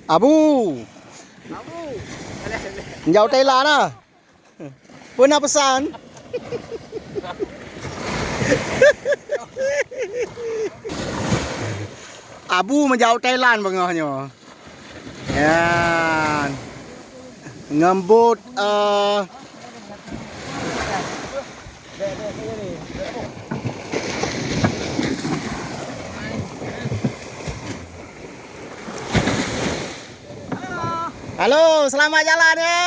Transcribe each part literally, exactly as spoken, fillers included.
Abu. Abu. Jauh Thailand lah. Peue na peusan? Abu meujaweueb Thailand beungoh nyoe. Nyan. Ngon bot, eh, halo, selamat jalan ya.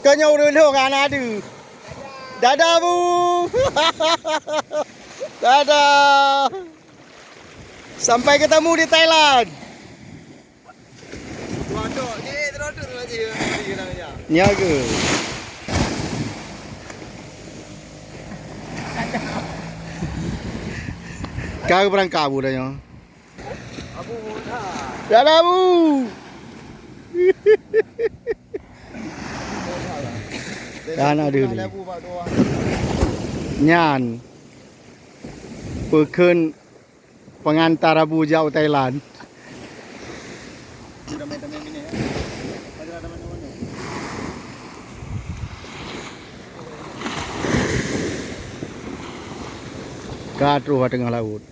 Kau nyoe ureueng lhok hana deuh. Dadah, Bu. Dadah. Sampai ketemu di Thailand. Nyoe ke? Ka beurangkat Bu dah nyoe. Dadah, Bu. Dan ada ni. Nyan. Peukheun pengantar Abu jak u Thailand. Ka troh teungoh laôt.